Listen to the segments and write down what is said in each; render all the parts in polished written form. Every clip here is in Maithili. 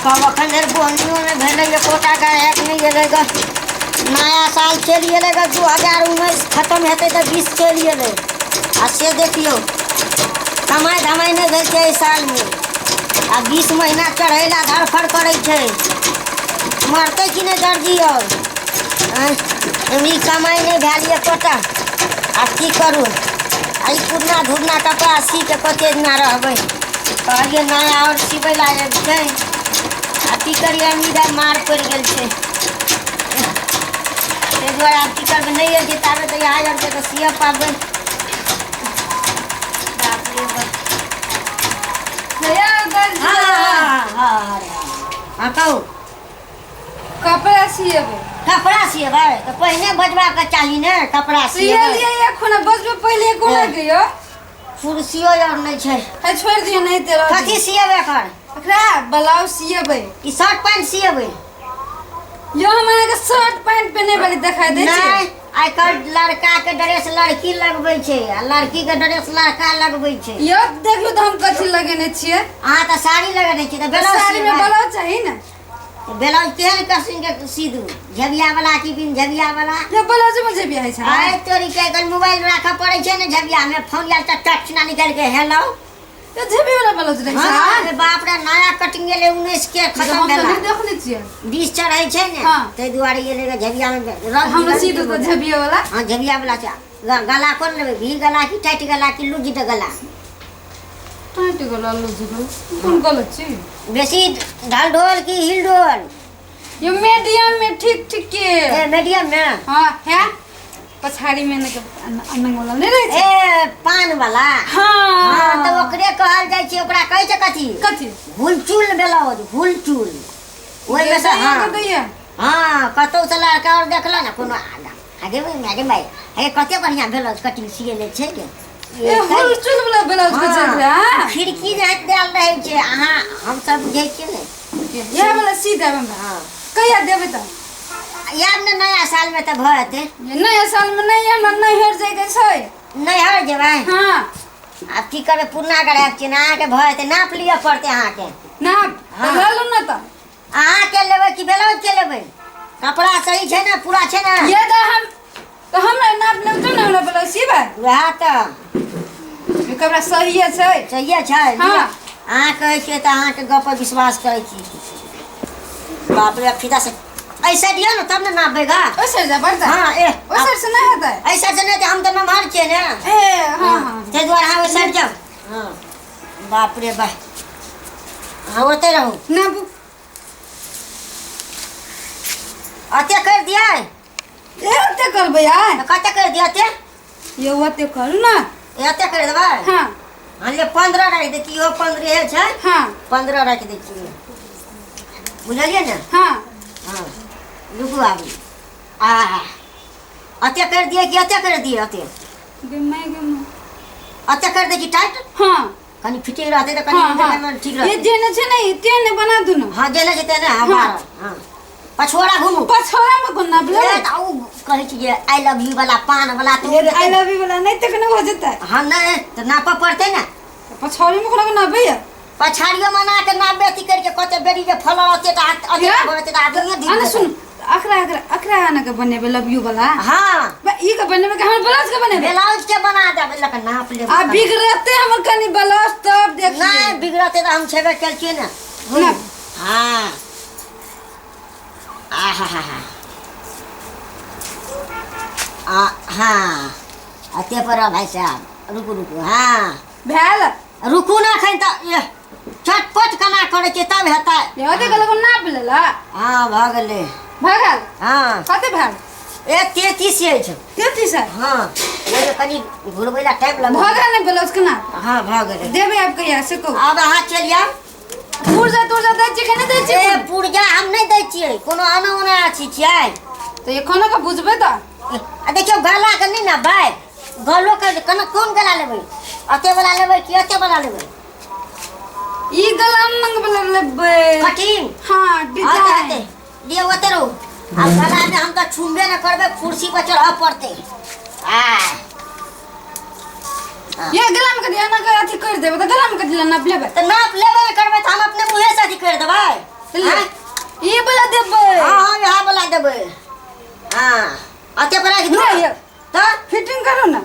कहब एखन धरि बोहनियो नहि भेलै, एकोटा गायक नहि एलै गऽ। नया साल चलि गेलै गऽ, 2019 खतम हेतै तऽ 20 चलि गेलै। आ से देखियौ, कमाइ धमाइ नहि भेल छै एहि सालमे। आ 20 महीना चढ़ै लए धड़फड़ करै छै। मरतै कि नहि दर्जी आओर? आँय, एमरी कमाइ नहि भेल एकोटा। आ की करू, आ ई पुरना धुरना कपड़ा सी कऽ कते दिना रहबै? कहलियै नया आओर सिबै लए छै। आ की करियै, अमीरा मार पड़ि गेल छै, ताहि दुआरे आब की करबै? नहि एलियै ताबे तऽ इएह आरके तऽ सिअ पाबै। बाप रे बाप। हँ हँ हँ हँ, कहू। कपड़ा सिएबै। कपड़ा सिएबै तऽ पहिने बजबाके चाही ने, कपड़ा सिएबै। सिएलियै एखन, बजबै पहिले कोना गयो? कुर्सियो आर नहि छै। है, छोड़ि दियौ, नहि तेरा। कथी सिएबै एकर? एकरा ब्लाउज सिएबै। ई शर्ट पैंट सिएबै? यो, हम अहाँके शर्ट पैंट पहिने वाली देखाइ दै छी। नहि, आइ काल्हि लड़का के ड्रेस लड़की लगबै छै आ लड़की के ड्रेस लड़का लगबै छै। यो, देखियौ तऽ हम कथी लगेने छियै। अहाँ तऽ साड़ी लगेने छियै, तऽ ब्लाउज साड़ी में सिएबै? ब्लाउज चाही ने। ब्लाउज केहन कसिन के सी दू, झबिया वाला कि बिन झबिया वाला? ये ब्लाउज में जेबी होइ छै। आइ तोरी के एखन मोबाइल राखऽ पड़ै छै ने झबिया में, फोन आयल तऽ टच ना निकालि के हेलो। ये जेबी वाला ब्लाउज रहै छै। हाँ, अरे बाप रे, नया कटिंग गेलै, 19 के खत्म हम तऽ भेला। नहि देखने छियै। 20 चढ़ै छै ने। हाँ। ताहि दुआरे एलै गे झबिया में रंग हमरा बिरंग सी के दू तऽ झबिया वाला। हाँ, झबिया वाला छै। गला कोन लेबै, भी गला की टाइट गला की लूज गला? टाइट गला, लूज गला कोन गलत छी? बेसी ढल ढोल की हिल ढोल? यो मीडियम में, ठीक ठीक के। ए, मीडियम में। हाँ, है पछाड़ी में ने अनंग वाला नहीं रहे छै। ए, पान वाला? हाँ। हाँ, तऽ ओकरे कहल जाइ छै। ओकरा कहै छै कथी? कथी? हुलचुल ब्लाउज, हुलचुल। ओहिमे से हाँ। दैया। हाँ, कतौ से लड़का और देखल ने कोनो आगे आगे भाई, हे कते बढ़िया ब्लाउज कटिंग सिएले छै गे। ए, हुलचुल वाला ब्लाउज के चल रहा। खिड़की जे देल रहै छै, अहाँ हम सब बुझै छियै ने। इएह वाला सी देब हमरा। हाँ। कहिया देबै तऽ? आयब ने नया साल में तऽ भऽ जेतै। नया साल में नहि, हमरा नैहर जाइके छै। नैहर जेबै? हाँ। आब की करबै, पुरना गढ़ायब छियै ने, अहाँके भऽ जेतै। नाप लिअ पड़तै अहाँके। नाप तऽ हाँ। लऽ लू ने तऽ। अहाँके लेबै कि ब्लाउज के लेबै? कपड़ा सही छै ने, पूरा छै ने? ये तऽ हम तऽ हमरा नाप लेब तब ने हमरा ब्लाउज सिबै। वएह तऽ। ई कपड़ा सहिए छै। सहिए छै। हाँ। लिअ। अहाँ कहै छियै तऽ अहाँके गप पर विश्वास करै छी। बाप रे, फीता से ऐसे दियौ ने तब ने नापबै गा। ओहि साइड जा पड़तै। हाँ, ए। ओहि साइड से नहि हेतै। एहि साइड से नहि हेतै, हम तऽ नमहर छियै ने। ए, हाँ हाँ। ताहि दुआरे अहाँ ओहि साइड जाउ। हाँ, बाप रे बा, हाँ, ओतहि रहू। नापू। अते करि दियै? ए, ओते करबै आइ? तऽ कते करि दियै अते? ये, ओते करू ने। ए, अते करि देबै। हाँ। हाँ, ले, 15 राखि दै छियै। इहो 15 छै। हाँ। 15 राखि दै छियै, बुझलियै ने? हाँ। हाँ, रुकू आबू। आ अते करि दियै कि अते करि दियै? अते। गे my, गे my. अते करि दै छी टाइट। हाँ। कनि फिटिंग रहतै तऽ कनि हाँ हाँ। देखैमे ठीक ये रहतै। जेने छै ने, तेने बना दू ने। हाँ, जेने छै तेने। हाँ। हाँ। 12। हाँ, पछुआरा घुमू। पछोड़ा में कोन नाप ए, लेबै? तऽ उ कहै छी जे I love you वाला, पान वाला तऽ ये I love you वाला नहि तखने हो जेतै। हाँ, नहि तऽ नापऽ पड़तै ने। पछौड़ी में कोना के नापै या? पछाड़ियो मना के नापबे अथी करके कते बेरी जे फलल अते तऽ अते ये? अते तऽ आदमियो ढील आने देतै। सुन, अखरा अखरा अखरा आने के बनेबै लव you वाला। हाँ। बा, ई के बनेबै कि हमर ब्लाउज के बनेबै? ब्लाउज के बना देबै, लके नाप लेबै। आ बिगड़ते हमर कनि ब्लाउज तब देखिए। नहि बिगड़ते तऽ हम छेबे कयल छियै ने। ना। हाँ, आ हा हा हा आ हाँ, अते पर भाई साहब, रुकू रुकू। हाँ। भेल? रुकू ने, एखन तऽ एह, चटपट केना करै छियै तब हेतै। ये ओते गेल नाप लेला। हाँ, भऽ गेलै। भऽ गेल? हाँ। कते भेल? ए, 33 अछि। 33 है? हाँ, ओहिमे कनि घुरबै लए टाइम लगै। भऽ गेल ने ब्लाउज के नाप? हाँ, भऽ गेलै। देबै आब कहिया से कहू। आब अहाँ चलि आउ। पुर्जा तुर्जा दै छियै कि नहि दै छियै? ए, पुर्जा हम नहि दै छियै, कोनो आना ओना अथी छियै? तऽ एखनो के बुझबै तऽ। आ देखियौ, गला के नहि ने भाइ, गलो के केना, कोन गला लेबै? अते वाला लेबै कि अते वाला लेबै? ई गला नंग वाला लेबै। कटिंग? हाँ। हाँ, तऽ डिजाइन हेतै, लिअ, ओते रहू। आ गला मे हम तऽ छुमबे नहि करबै, कुर्सी पर चढ़ऽ पड़तै। आ ये गला में कथी एना के अथी कर देबै तऽ गला में कथी लए नाप लेबै? तऽ नाप लेबे नहि करबै तऽ हम अपने मुँहे से अथी करि देबै। ई वाला देबै। हाँ हाँ, इएह वाला देबै। हाँ, अते पर राखि दियौ। नहि। तऽ फिटिंग करू ने।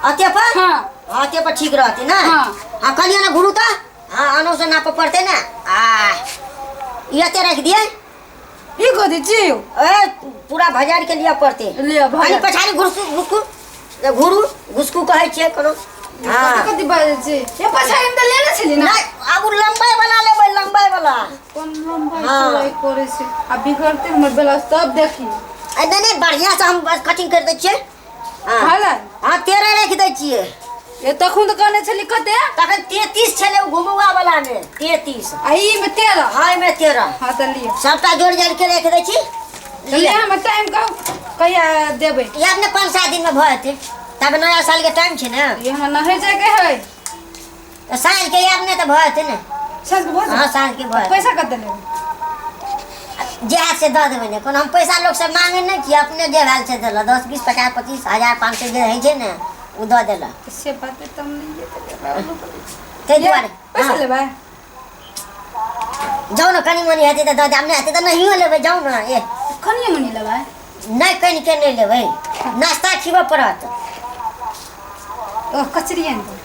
अते पर। हाँ। हाँ, अते पर ठीक रहतै ने। हाँ। हाँ, कहलियै ने घुरू तऽ। हाँ, अनो से नापऽ पड़तै ने। आ ई अते राखि दियै। ई कथी छी यौ? ए, पूरा भजार के लिअ पड़तै। लिअ, भजार। कनि पछाड़ी घुसकू, घुसकू, घुरू, घुसकू कहै छियै कोनो। हाँ। कथी बाजै छी? ये पछाड़ी मे तऽ लेने छली ने। नहि, आब उ लम्बाई वाला लेबै, लम्बाई वाला। कोन लम्बाई? हाँ। सिलाई करै छै आ बिगड़तै हमर ब्लाउज तब देखी। ए, नहि नहि, बढ़िआँ से हम बस कटिंग करि दै छियै। हाँ। भले। हाँ, 13 राखि दै छियै। ए, तखन तऽ कहने छली कते? तखन 33 छलै ओ घुमौआ वाला मे, 33। आ ई मे 13। हाँ, एहिमे 13। हाँ, तऽ लिअ। सबटा जोड़ जाड़ के राखि दै छी। तऽ लिअ, हमर टाइम कहू कहिया देबै? याद ने, 5-7 दिन मे भऽ जेतै। तब नया साल के टाइम छै ने। ई हमरा नहै जायके है। तऽ साँझ के आयब ने तऽ भऽ जेतै ने। साँझ के भऽ जेतै? हाँ, साँझ के भऽ जेतै। पैसा कते लेबै? जे हाथ से दऽ देबै ने। कोनो हम पैसा लोक से मांगे नहि छियै, अपने जे भेल से देलक। 10, 20, 50, 25 हजार, 500 जे होइ छै ने, ओ दऽ देलक। से बात तऽ हम नहि जेतै। ताहि दुआरे। पैसा हाँ। लेबै? जाउ ने, कनि मनि हेतै तऽ दऽ देब, नहि हेतै तऽ नहियो लेबै। जाउ ने, ए। कनिए मनि लेबै? नहि, कनिके नहि लेबै, नाश्ता खिबऽ पड़त। ओ कचरी आनि देबै।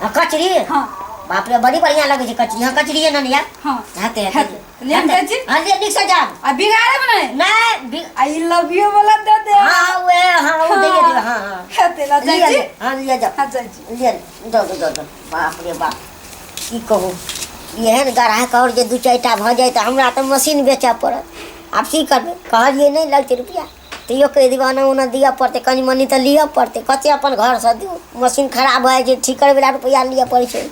आ कचरी? हाँ। बाप रे, बड़ी बढ़िया लगै छै कचरी। हाँ, कचरी ने लिया। हाँ। हेतै, हेतै। हेतै। लेम जाइ छी? हाँ, ले, नीकसँ जायब। आ बिगाड़ब नहि? नहि। आ ई लव यू वाला दऽ दे। हाँ हाँ, उहे, हाँ, ओ दैये देबै। हाँ हाँ। हेतै, लऽ जाइ लिअ, छी। लिअ, हाँ, लिअ, जाउ। हाँ, जाइ छी। लिअ, दऽ दो, दऽ दो। बाप रे बाप, की कहू, एहन ग्राहक आओर जे दू चारिटा भऽ जाय तऽ हमरा तऽ मशीन बेचऽ पड़त। आब की करबै? कहलियै नहि लगतै रुपैआ, तैयो कहि देबै, ओना ओना दिअ पड़तै, कनि मनि तऽ लिअ पड़तै। कतेक अपन घरसँ दियौ? मशीन खराब भऽ जाइ छै, ठीक करबै लए रुपैआ लिअ पड़ै छै।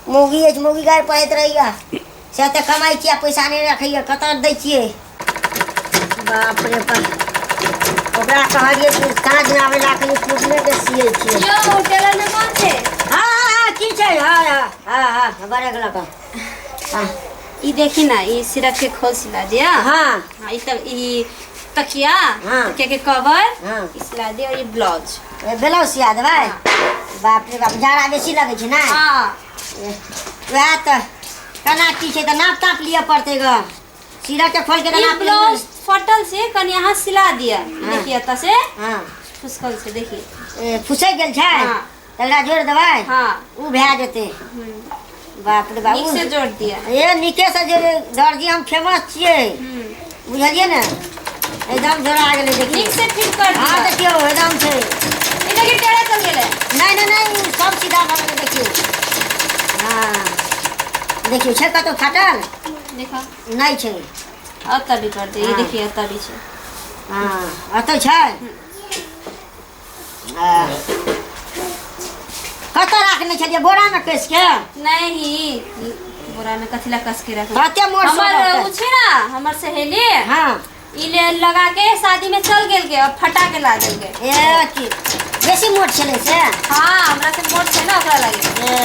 मौगी अछि, मौगी गारि पढ़ैत रहैए, से तऽ कमाइ छियै आ पैसा नहि रखैए, कतऽ दै छियै? बाप रे बाप, ओकरा कहलियै कि साँझमे आबै लए, एखन पुरनेके सियै छियै। यौ, टेलर में कोन छै? हाँ हाँ हाँ, की छै? हाँ हाँ हाँ हाँ, बड़े गेलक। हाँ। ई देखी ना, ई सिरक के खोल सिला दिया। हाँ। हाँ, ई तक ई तकिया। हाँ। तकिया के कवर। हाँ। ई सिला दिया और ई ब्लाउज। ए, ब्लाउज सिया देबै? बाप रे बाप, जाड़ा बेसी लगै छै ने। हाँ। वएह तऽ, केना की छै तऽ नाप ताप लिअ पड़तै ग, सिरक के खोल के तऽ ई नाप लिअ। ब्लाउज फटल से कनी अहाँ सिला दिया। हाँ। देखिए, एतऽ से हाँ। फुसकल छै, देखिए। ए, फुसकि गेल छै? हाँ। तकरा जोड़ि देबै। हाँ। ओ भए जेतै। बाप रे बाप। नीक से जोड़ दिया। ए, नीके से जोड़े दर्जी, हम फेमस छियै। बुझलियै ने, एकदम जोड़ा गेलै, देखियौ। नीक से फिट कर हाँ। दिया। देखियौ, एकदम छै। ई देखिए, टेढ़ा चल गेलै। नहि नहि नहि, सब सीधा भऽ गेलै, देखियौ। हाँ, देखियौ, छै कतहु फाटल? देखो। नहि छै। एतऽ भी कर दिया ई। हाँ। देखिए, एतऽ भी छै। हाँ, एतऽ छै। आ, कतऽ राखने छलियै बोरामे कसि के? नहीं, बोरा में कथी ला कस के रखबै? कते मोट हमर सोना। उ छै ना, हमर सहेली। हाँ। ई ले लगा के शादी में चल गेल के और फटा के ला देल के। ए, की बेसी मोट छलै से? हाँ, हमरा से मोट छै ना ओकरा लगे। ए,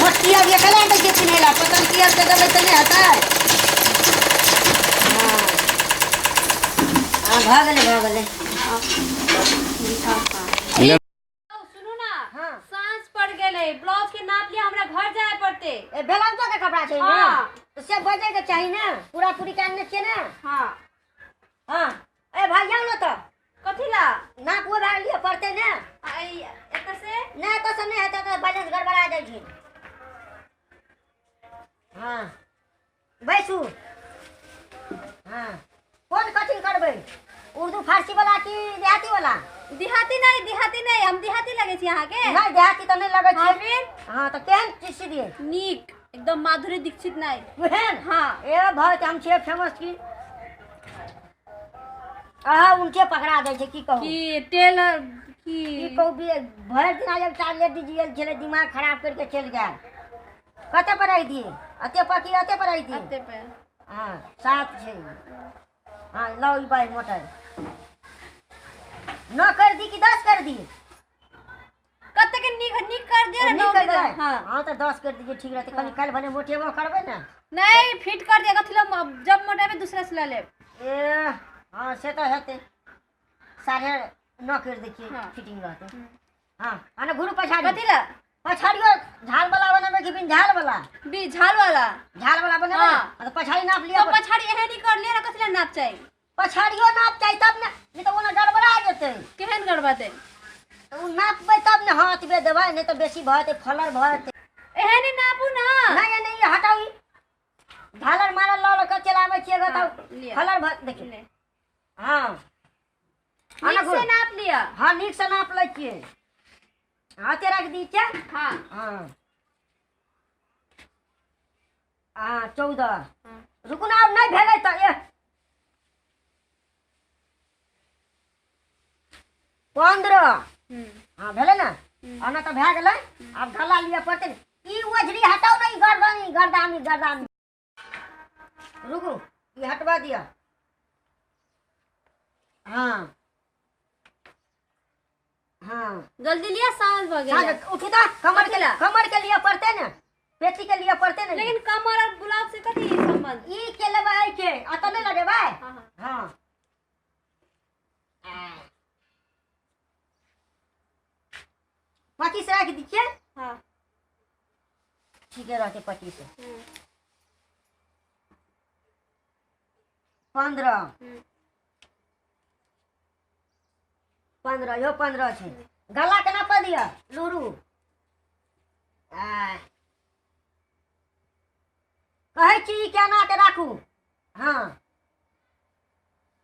मोट की अब एकला दै छियै पिन्है लए, पतन की आर के देबै तऽ नहि हेतै। हाँ हाँ, भऽ गेलै, भऽ गेलै। सुनू ना। हाँ। साँझ पड़ गेलै, ब्लाउज के नाप लिया, हमरा घर जाय पड़ते। ए, ब्लाउजो के कपड़ा छै ने? हाँ। तऽ से बजै के चाही ने, पूरा पूरी काटने छियै ने। हाँ। हाँ, ए भाइ, जाउ ने तऽ। कथी ला? नाप ओ भए लिअ पड़तै ने। आ, ई एतऽ से नहि, एतऽ से नहि हेतै, तऽ बैलेंस गड़बड़ा जाइ छै। हाँ, बैसू। हाँ, कोन कटिंग करबै, उर्दू फारसी वाला कि देहाती वाला? देहाती नहीं, देहाती नहीं, हम देहाती लगे छी अहाँके? नहि, देहाती तऽ नहि लगै हाँ। छै। फिर? हाँ, तऽ केहन चीज सी दियै? नीक एकदम, माधुरी दीक्षित नहीं? केहन? हाँ। ए भाई, हम छियै फेमस की अहाँ उनके पकड़ा जाइ छै, की कहू। की टेलर की की कहू, भरि दिना एकटा लेडीज आयल छलै, दिमाग खराब करके चलि गेल। कते पर राखि दियै, अते पर कि अते पर राखि दियै? अते पे। हाँ, 7 छै। हाँ, लाउ, ई बाइ मोटर 9 कर दी कि 10 कर दी? कते के नीक नीक कर दिया ने। नीक 9 कर देबै? हाँ। हाँ, तऽ 10 कर दीजिए, ठीक रहतै। कनि काल्हि भने मोटेबो करबै ने। नहीं, फिट कर दिया। कथी ला? जब मोटेबे दूसरा सिला लेब। ए हाँ, से तऽ हेतै, 9.5 करि दै छियै। हाँ। फिटिंग रहतै। हाँ, आ ने घुरू पछाड़ी। कथी ला? पछाड़ियो झाल वाला बनेबै कि बिन झाल वाला? बी झाल वाला। झाल वाला बनेबै हाँ। ने? तऽ पछाड़ी नाप लिअ। तो पछाड़ी एहन ही कर लिअ ने, कथी लए नाप चाही? पछाड़ियो नाप चाही तब ने, नहि तऽ ओना गड़बड़ा जेतै। केहन गड़बड़ेतै? तऽ ओ नापबै तब ने। हँ, एतबे देबै, नहि तऽ बेसी भऽ जेतै, फलर भऽ जेतै। एहन ही नापू ना। नहि नहि, ई हटाउ, ई झालर मारल लऽ लऽ कऽ चलाबै छियै हाँ, तऽ लिअ। फलर भऽ देखियौ। ले। हँ, नीक से नाप लिअ। हँ, नीक से नाप लै छियै। हँ, एते राखि दी छै। हाँ। हँ हँ, 14। हाँ। रुकू ने, आब नहि भेलै तऽ 15। हँ, भेलै ने? ओना तऽ भए गेलै। आब गला लिअ पड़तै ने। ई ओझरी हटाउ ने, ई गर्दनी गर्दानी गर्दानी। रुकू, ई हटवा दिअ। हँ हँ। जल्दी लिअ, साँझ भऽ गेल। साँझ उठू तऽ कमर के कथी ला? कमर के लिए पड़तै ने, पेटी के लिए पड़तै ने। लेकिन कमर और ब्लाउज से कथी संबंध? ई के लेबै एहि के अतऽ नहि लगेबै। हाँ हाँ। हँ, 25 राखि दै छियै। हाँ। ठीके रहतै 25। 15। 15, इहो 15 छै। गला केना पऽ दिअ लूरू? आय। कहै छी ई केना के राखू। हँ,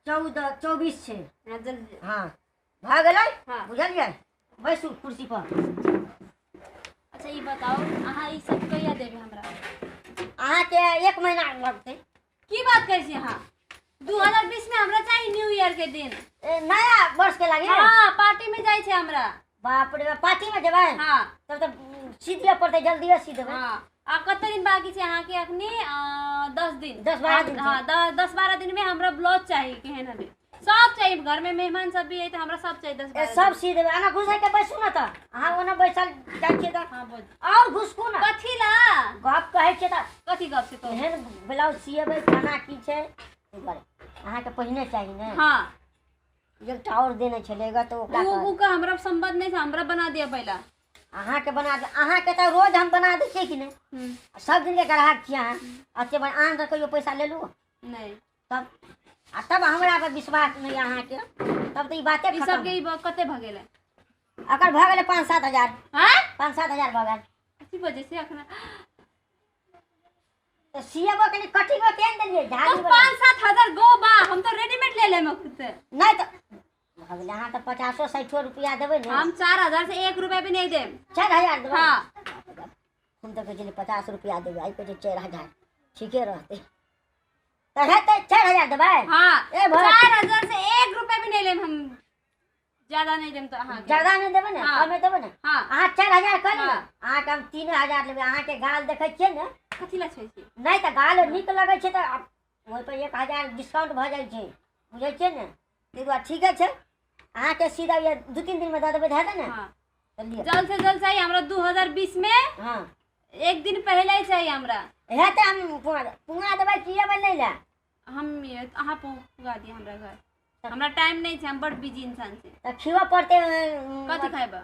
14, 24 छै। हाँ, जल्दी। हँ, भऽ गेलै। हाँ। बुझलियै? बैसू कुर्सी पर। अच्छा, ई बताउ, अहाँ ई सब कहिया देबै हमरा? अहाँके एक महीना लगतै। की बात करै छी अहाँ? 2020 में हमरा चाही, न्यू ईयर के दिन। ए, नया वर्ष के लागी? हाँ, पार्टी में जाइ छै हमरा। बाप रे बाप, पार्टी में जेबै? हाँ। तब तऽ सी दिअ पड़तै, जल्दिए सी देबै। हाँ, आ कते दिन बाकी छै अहाँके अखनी? 10 दिन। 10-12 दिन छै। हाँ, 10-12 दिन में हमरा ब्लाउज चाही, केहन हबे सब चाही। घर में मेहमान सब भी है तऽ हमरा सब चाही दस ए, बारह सब दिन। सी देबै। आना घुसै के बैसू ने तऽ। अहाँ ओना बैसल जाइ छियै तऽ। हाँ, बोल। आओर घुसकू ने। कथी ला? गप कहै छियै तऽ। कथी गप छै तो? एहन ब्लाउज सिएबै, केना की छै, एहि दुआरे अहाँके पहिने चाही ने? हाँ। एकटा आओर देने छलै ग तऽ ओकरा उ कहै। उ का हमरा संबंध नहीं छै, हमरा बना दिया पहला। अहाँके बना दे, अहाँके तऽ रोज हम बना दै छियै कि नहि? सब दिनके ग्राहक छियै अहाँ। एते बड़ अहाँ तऽ कहियो पैसा लेलू? नहीं। तब आ तब हमरा पर विश्वास नहि अहाँके, तब तऽ ई बाते ई खतम। सब के ई कते भऽ गेलै? अकर भऽ गेलै 5-7 हजार। हाँ? 5-7 हजार भऽ गेल। कथी बजे से अखना? तऽ सिएबो कनि कटिंगो केहन देलियै झाड़ी तो वाला। 5-7 हजार गो बा, हम तो रेडीमेड ले लेम खुद से। नहि तऽ भऽ गेलै, अहाँ तऽ 50-60 रुपया देबै ने। हम 4000 से 1 रुपया भी नहीं देम। 4000 देबै? हाँ। हम तऽ कहै छलियै 50 रुपया देबै, आइ कहै छै 4000। ठीके रहतै तऽ हेतै, 4000 देबै। हाँ। ए भऽ 4000 से 1 रुपया भी नहीं लेम हम, ज्यादा नहीं देम तो अहाँ के। ज्यादा नहि देबै ने? हाँ। कमे देबै ने? हाँ। अहाँ 4000 कहली ने? हाँ। अहाँके हम 3000 लेबै। अहाँके गाल देखै छियै ने। कथी ला छै छी? नहि तऽ गाल नीक लगै छै तऽ आब ओहिपर 1000 डिस्काउंट भऽ जाइ छै, बुझै छियै ने? ताहि दुआरे ठीके छै, अहाँके सीधा यऽ 2-3 दिनमे दऽ देबै तऽ हेतै ने? हाँ। तऽ लिअ। जल्द से जल्द चाहिए हमरा 2020 में। हँ। एक दिन पहले ही चाहिए हमरा। हेतै, हम पुआ पुआ देबै कि एबै लै लए? हम अहाँ पुगा दिअ हमरा घर, हमरा टाइम नहीं छै, हम बड़ बिजी इंसान छी। तऽ खिबऽ पड़तै। कथी खाइब,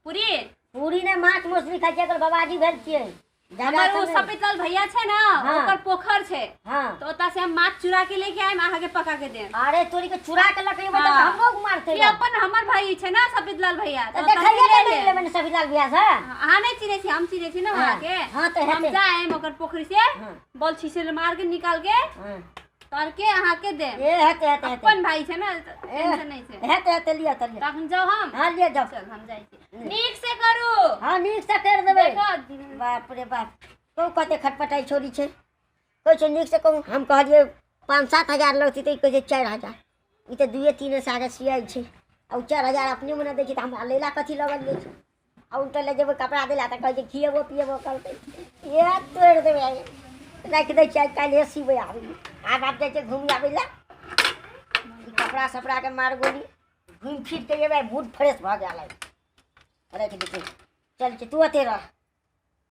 पूरी? पूरी नहि, माछ मछली खाइ छियै, एकर बाबाजी भेल छियै ज्यादा। हमर ओ तऽ नहि। सफेद लाल भैया छै ने, हाँ। ओकर पोखर छै। हँ। तऽ ओतऽ से हम माछ चुरा के लेके आएम, अहाँके पका के देम। अरे तोरी के, चुरा के लऽ के एबै तऽ हाँ। हमरो मारतै। ई अपन हमर भाई छै ने सफेद लाल भैया, तऽ तऽ ओतऽ से देखैये ले के नहि लेब। लेबै ने सफेद लाल भैया से। अहाँ नहीं चिन्है छी, हम चिन्है छी ने हाँ। अहाँके। हाँ, तऽ हम हेतै। जाएम ओकर पोखरी से, हाँ। बॉल छीसे मार के निकाल के हाँ। तर के अहाँके देम। ए, हेतै हेतै हेतै। अपन भाई छै ने, तऽ टेंशन नहीं छै। हेतै हेतै, लिअ तऽ लिअ। तखन जाउ हम। हाँ, लिअ, जाउ। चल, हम जाइ छी। नीक से करू। हाँ, नीक से करि देबै। देखो। बाप रे बाप, कहू कते खटपटाइ छोरी छै। कहै छै नीक से कहू। हम कहलियै 5-7 हजार लगतै तऽ ई कहै छै 4000। ई तऽ दुए तीन साढ़े सियाइ छै आ ओ 4000 अपने मने दै छै, तऽ हमरा लैला कथी लगल जाइ छै? आ उल्टा लए जेबै कपड़ा दै लए तऽ कहै छै खिएबो पिएबो करतै। ए, तोड़ि देबै आइ। राखि दै छियै, आइ काल्हिए सिबै। आब आब आब जाइ छै घूमि आबै लए। ई कपड़ा सपड़ाके मार गोली, घूमि फिर के एबै, मूड फ्रेश भऽ गेल। आइ राखि दै छियै। चल छै, तू ओते रह।